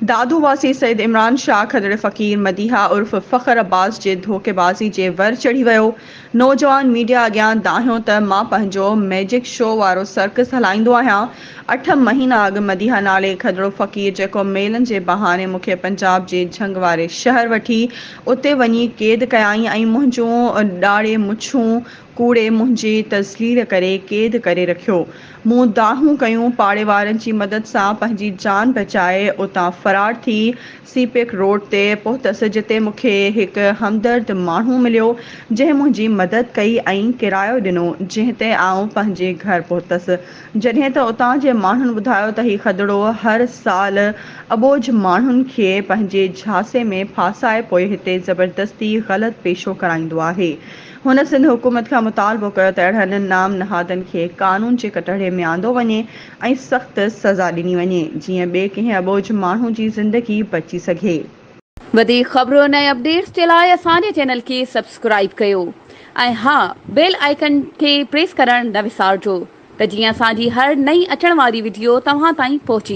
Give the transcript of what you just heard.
دادو واسي سيد عمران شاهه کدڙي فقير مديحه عرف فخر عباس جي ڌوڪيبازي جي ور چڙهي ويو. نوجوان ميڊيا اڳيان دانهيو ته مان پنهنجو ميجڪ شو وارو سرڪس هلائيندو آهيان، اٺ مهينا اڳ مديحه نالي کدڙو فقير جيڪو ميلن جي بهاني مون کي پنجاب جي جهنگ واري شهر وٺي اتي وڃي قيد ڪيائين ۽ منهنجون ڏاڙهي مڇون ڪوڙي منهنجي تذليل ڪري قيد ڪري رکيو. مون دانهون ڪيون، پاڙي وارن جي مدد سان پنهنجي جان بچائي اتان فرار ٿي سي پيڪ روڊ تي پهتس جتي مون کي هڪ همدرد ماڻهو مليو جنهن منهنجي مدد ڪئي ۽ ڪرايو ڏنو جنهن تي آئون پنهنجي گهر پهتس جڏهن ته اتان جي ماڻهن ٻڌايو ته هي کدڙو هر سال اٻوجهه ماڻهن کي پنهنجي جهانسي ۾ ڦاسائي پوء هتي زبردستي غلط پيشو ڪرائيندو آهي. هن سنڌ حڪومت کان مطالبو ڪيو ته اهڙن نام نهادن کي قانون جي ڪٽهڙي ۾ آندو وڃي ۽ سخت سزا ڏني وڃي جيئن ٻئي ڪنهن اٻوجهه ماڻهو جي زندگي بچي سگهي. وڌيڪ خبرن ۽ اپڊيٽس جي لاء اسان جي چينل کي سبسڪرائيب ڪيو ۽ ها بيل آئيڪن کي پريس ڪرڻ نه وسارجو ته جيئن اسان جي هر نئين اچڻ واري وڊيو توهان تائين پهچي.